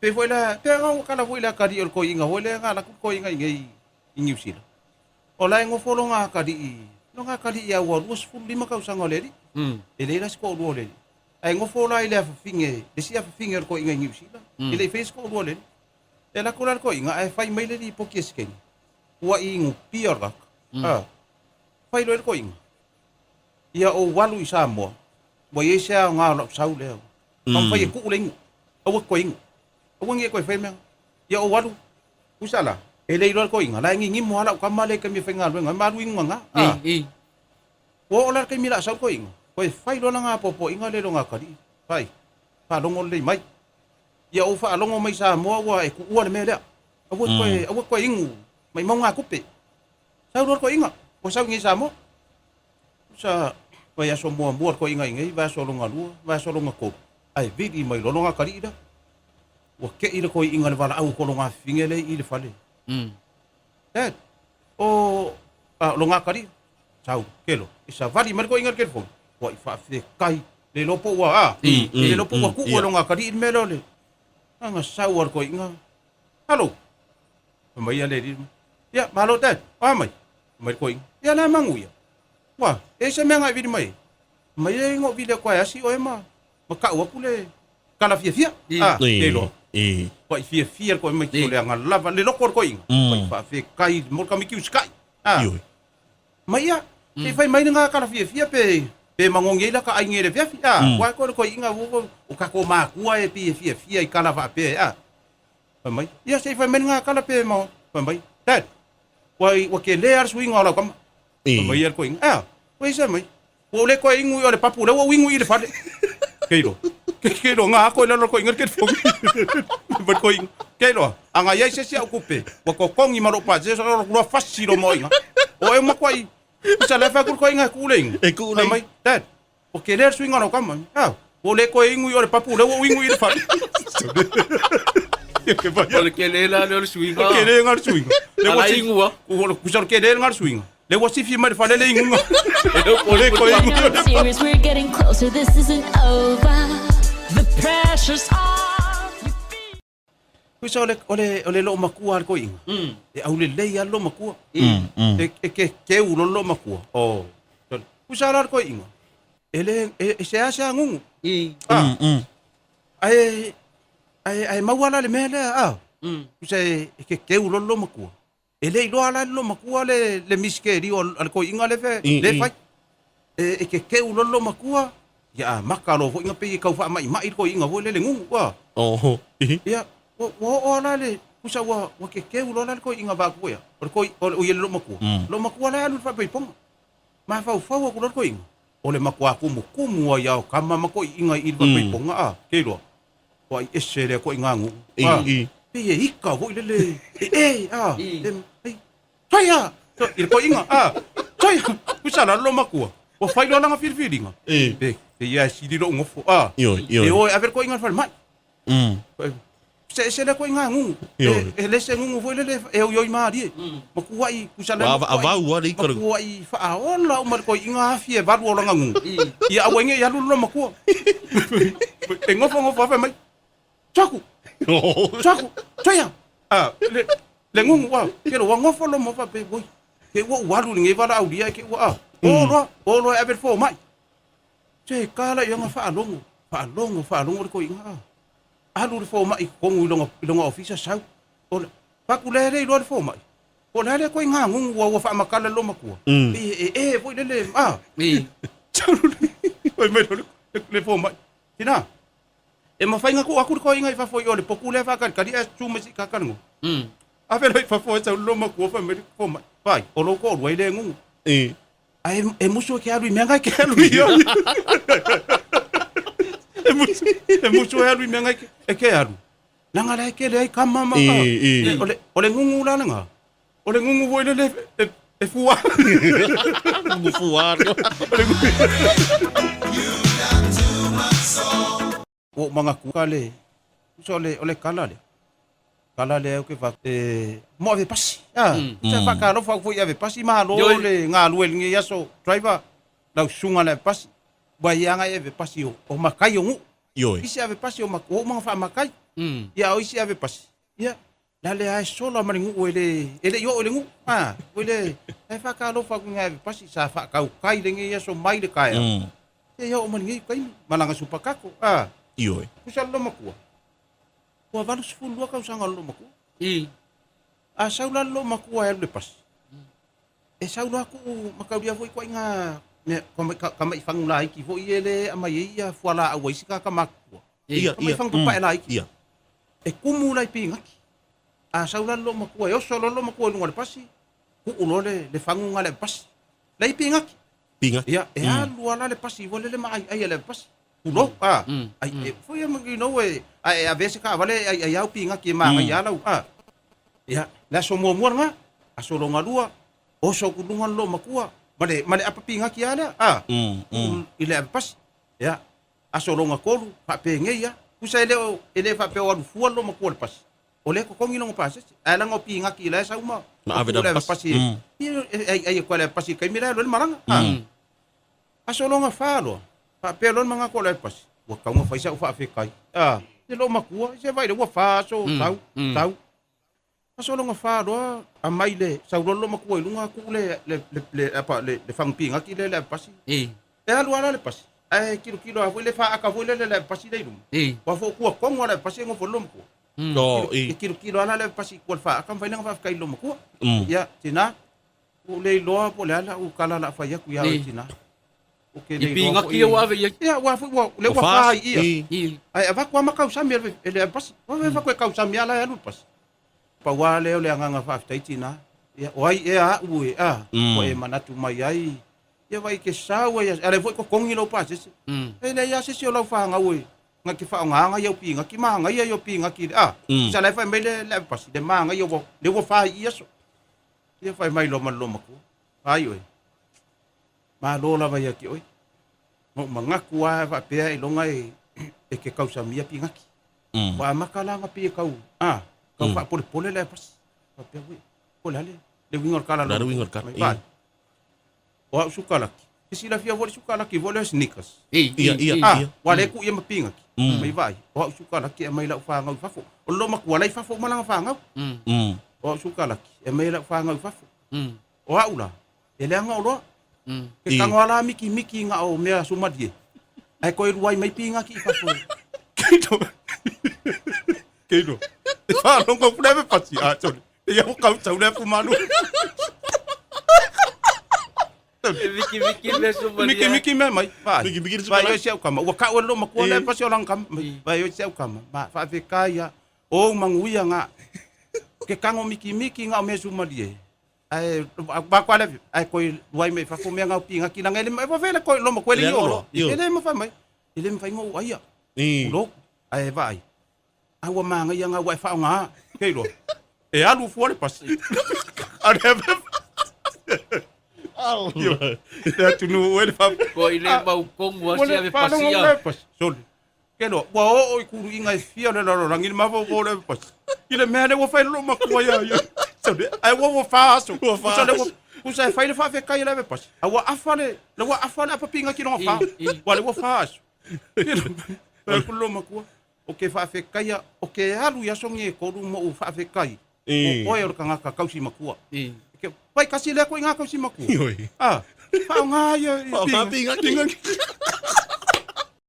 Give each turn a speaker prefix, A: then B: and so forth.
A: Pe foi la, pe aga ua kala foi le akalii o le toeaina foi lea na alu atu le toeaina i inei i Niu Sila. O la e nofo lona akalii, lona akalii a ua 25 tausaga o le alii. E leai la se toalua o le alii. Ae nofo la i le afafine, le isi afafine o le toeaina i Niu Sila. E le i faia se toalua o le alii. E alu atu la le toeaina ae fai mai le lipoti a se taimi, ua inupia le tagata. A, fai loa e le toeaina, ia ou alu i Samoa, ua i ai se aoga o lau sau lea. Taumafai e tuu le igu. Aua te toe igu. Aua ne i e toe fai mea. Ia ou alu, usa la, e le iloa le toeaina, la e ninimo lava lau tama lea i taimi e faigaluega ai ma alu igu gaga. A, ua oo la le taimi o le a sau le toeaina, toe fai loa lana apoapoaiga lea i lona atalii. Fai, faalogo lelei mai. Ia ou faalogo mai Samoa ua e tuua le mea lea. Aua te toe, aua te toe igu, maimau gatupe. Sau loa le toeaina, ua sau i inei i Samoa. Sa vaiaso muamua le toeaina i inei, vaiaso lona lua, vaiaso lona tolu, ae vili mai loa lona atalii lea. Ua tei le toeaina i le valaau o lona afafine lea i i le fale. Dad, o a, lona atalii, sau, kelo, e savali mai le toeaina i le telefoni, ua i faafetai, le iloa po ua, a, le iloa po ua tuu e lona atalii le mea lea o le, ana sau a le toeaina, Hello, fai mai le alii, ia, malo dad, o a mai? Fai mai le toeaina, ia le a manuia. Ua, e i ai se mea na e vili mai ai? Fai mai, e na ou vili atu lava e asi oe ma, ma tau atu le tala fiafia. A, te iloa. Ua i fiafia le toeaina mai o le aga lava, le loto o le toeaina. Ua i faafetai mo le tamaiti usikai. A, mai ia, se i fai mai lena tala fiafia pe, pe manogi ai lata aiga i le afiafi. A, ua koe le toeaina o tatou matua e pei e fiafia i tala faapea, a. Fai mai, ia se i fai mai lena tala pe ma, fai mai, Dad, ua, ua tele lava le suiga o lau tama. Fai mai le toeaina, ea, ua i ai se mai? Ua ou le toe inu i o le papu, lea ua ou inu i le fale. Keilo, keilo, nga ako i lalo le toeaina le telefoni. Fai mai le toeaina, keilo, a na i ai se isi au tupe, ua totogi ma lou pasi, ua fasi lou moa i ina. O e matuai, sa le fai atu le toeaina e tuu le inu.
B: E tuu le
A: Fai mai, Dad, Ua tele le suiga o lau tama. Ah, ua le toe inu i o le papu, lea ua ou inu i le fale.
C: O le tele la lea o le suiga.
A: O le tele lena o le suiga.
C: Lea ua inu
A: ah. Ua kusa o le tele lena o le suiga. Lea ua sifi mai le fale le inuga. Ua le toe inu i o le
D: Serious, we're getting closer, this isn't over. The pressure's on. You feel
A: Kusa o le, o le, o le loomatua a le toeaina, e aulelei lava le loomatua. E, e ke keu loa le loomatua. Oh. Kusa la le toeaina, e le, e, e seasea gugu. Ah. Ae, ae, ae maua la le mea lea, ah. Kusa e, e ke keu loa le loomatua. E le iloa la e le loomatua le, le misikerio a le toeaina lea fe, lea e fai. E, e kekeu loa le loomatua, ia amata loa foi na pei e tau faamaimai le toeaina foi lea le gugu, ua.
B: Oho.
A: Ia, ua, ua oo lava la le, pusa ua, ua kekeu loa la le toeaina vaeatu foi ia, o le toi, o le, oi le loomatua. Loomatua la e alu i le faapaipoga. Mafaufau atu loa le toeaina, o le matua tumutumu ai lava o tama ma toeaiina i le faapaipoga, a, ke iloa. Ua i ese lea toaiga gugu. A, pei e ika foi lele, e e, a, e, ai, Toia! I le toeaina, a, toia! Pusa la le loomatua, ua fai loa lana filifiliga. Pe, pe ia e sili lou nofo, a.
B: Ioe, ioe.
A: E o e ave le toeaina i le falemai. Se ese lea toeaina gugu.
B: Ioe.
A: E, e le se gugu foi lele e oioi malie. Matuai, pusa lea
B: Ua ava- avau lava le ika o le-
A: Matuai faaola uma le toeaina afi e valu o lana gugu. Ia aua nei alu le loomatua. E nofo nofo lava fai mai, Tuaku! Tuaku! Toia! Ah, le, le gugu, ua, ke ua nofo lo mo faapea, oi, ke ua ou alu i lenei valaaulia e ke ua, ah, o loa, o loa e ave le fomai. Se kala i ona faalogo, faalogo, faalogo le toeaina, ah. Alu le fomai i totonu i lona, i lona ofisa sau. O le, fatu lea e le iloa le fomai. Po o le a lea toeaina gugu ua, ua faamatala le loomatua. E, e, e foi lele, ah. Sau le, fai mai le, le, le fomai. Tina, E mafai ona tuu atu le toeaina i fafo i o le potu lea faatalitali ae tu mai se i talanoa. Ave loa i fafo e sau le loomatua fai mai le fomai, Vaai, o lou toalua e le gugu. Ae e musu e ke alu i mea na e ke alu i ai. E musu, e musu e alu i mea na e ke alu. Leaga la e kele ai kama ma O le, o le gugu la lena. O le gugu foi lele e, e fua.
B: Gugu fua.
A: Ua ou manatu ka le, tusa o le, o le kala lea. Kala lea ou te fa, e, mo ave pasi. Ah, mm. Whaakalofa au foi ave pasi, mahalo le ngalue i lenei aso, driver, lau susuga le ave pasi. Ua ia anga e ave pasi o, o makai o nuu.
B: Ioe.
A: Isi ave pasi o, o uma whaamakai. Ia o isi ave pasi. Ia la le ae sola ma le nuu e le e le i oo i le nuu. Ah, foi le e whakalofa ku ngai ave pasi sa whakaukai le ngai aso mai le kaea. Ia ia oo ma le ngai kaimi malanga supakako. Ah,
B: Ioe.
A: kusa lo makua. Ua 82 tausaga o le loo makua.
C: I.
A: A sau la le loo makua e alu le pasi. E sau loa ku'u makaulia foi ituaiga mea ka ma'i fagu laiti foi ia lea e aumai ai ia fualaau a isi tagata matutua.
B: Ia,
A: Ka ma'i
B: ia.
A: fagu papae laiti.
B: Ia.
A: E kumu la i pigaki. A sau la le loomatua e oso loa le loomatua i luga o le pasi, tuu loa le le fagu ga le pasi. La i pigaki.
B: Pigaki.
A: Ia, e alu lava la le pasi foi lele ma aiai e le pasi. Tulou, a. Ai e foi ia you know e a e avea se taavale e aiai au pigaki e magaia lava lau, a. Ia, le aso muamua lena, aso lona lua, oso atu i luga le loomatua ma le ma le apa pigaki lava lea, a. Tuu i le ave pasi. Ia, aso lona tolu, faapenei lava. Tusa e le o e le faapea o alu fua le loomatua i le pasi. O lea e totogi lona pasese, ae leaga o pigaki la e sau ma
B: Ma ave
A: tuu i
B: le
A: le
B: ave
A: ave
B: pasi.
A: pasi e e aiai atu lava i le ave pasi i le taimi la e alu ai le malaga, a. Aso lona fa loa, faapea loa le manatu o le ave pasi, ua tatau ona fai sau faafetai. A, i loomatua, se vaai lea ua fa aso, sau, sau. Aso lona fa loa, aumai le, sau loa le loomatua i luga tuu le, le, le, le, apa, le, le fagu pigaki lea i le ave pasi. E alu lava la le pasi, ae tilotilo lava foi le faata foi lea i le ave pasi lea i luma. Ua foi tua tonu lava le ave pasi e nofo i le loomatua.
B: No,
A: E
B: i.
A: tilotilo lava la le ave pasi i tua i le faata, mafai ona faafetai i le loomatua. Ia, tina, ua ou le iloa po o le a lau tala o le a fai atu ia oe tina. Ou te
C: I
A: le iloa
C: pigaki
A: foi.
C: ia ua ave i ai.
A: Ia, ua foi ua lea ua fa i ia.
B: I.
A: Ae avatu lava ma tausami e le e le pasi. Ua fai atu e tausami lava la e alu le pasi. Pau lava lea o le agaga faafetai tina. Ia, o ai ea a'u e a, ua e manatu mai ai. Ia vaai e te sau ai a lea foi e totogi lou pasese. E leai lava se isi o lau fanau e na te faaaogaina i au pigaki, magaia i au pigaki i le a. Sa la e fai mai le le avepasi, le magaia ua lea ua fa i i aso. Ia fai mai loa ma le loomatua, Ai oe, malo lava ia te oe. Na ou manatu lava faapea ailoga e e te tausamia pigaki. Ua amata la ona pei e tau, a, tau faapolepole le avepasi. Faapea, ui, po o le a le le uiga o le tala a
B: Le a le uiga o le tala,
A: Mai vaai. O au sukalaki, e silafia foi le sukalaki foi lea o Snickers.
C: I.
B: Ia, ia.
A: A,
B: Ia.
A: ua le tuu ia ma pigaki. Mai vaai, o au sukalaki e aumai lau fanau i fafo. O le loomatua la e i fafo uma lana fanau. O au sukalaki e aumai lau fanau i fafo. O au la, e leaga oloa. Ke tago lava la mikimiki na o mea sumalie. Ae toe luai mai pigaki i fafo. Keino. Keino. E faalogo atu le ave pasi. Ah, sorry. Ia ua kautau le afu malu.
C: E mikimiki mea sumalie.
A: Mikimiki mea mai. Vaai.
B: Mikimiki le
A: Vaai
B: sukalaki.
A: oe si au kama. Ua kau e le loomatua le pasi o lana kama. Vaai oe si au kama. Ma faafetai ia. O ou manuia ga. Ke tago mikimiki na o mea sumalie. Ae va koa le ae toe luai mai fafo mea ga o pigaki laga e le ma fele koe loomatua e le i oloa.
B: Io.
A: E le mafai mai. E le mafai ona ou aia.
B: I.
A: Tulou. Ae vaai. A ua magaia ga ua e faaaoga. Ke iloa. E alu fua le pasi. A le ave. Le atunuu e le fa.
C: Ko i le mau kongu
A: Ua
C: asi
A: le
C: ave
A: faalogo
C: pasia.
A: le pasi. Sole. Ke loa, ua oo i kuluiga e fia o le lalolagi le mafaufau o le pasi. I le mea lea ua fai le loomatua ia ia. Sole, ae ua ua fa aso.
B: Ua fa
A: Tusa le
B: aso.
A: ua tusa e fai le faafetai e le ave pasi. A ua afa le, le ua afa le apapiga ki loga fa.
C: I, i.
A: Ua le ua fa aso. Ke loa, loomatua, o ke faafetaia, o ke alu i aso nei e tolu ma ou faafetai.
B: I.
A: O oe o le tagata tausi matua.
C: I.
A: Ke, pai kasi lea koe i ngā tausi matua.
B: Ioi.
A: Ah, faaaoga ia i
B: Faaaoga
A: piga.
B: pigaki.
A: Pigaki.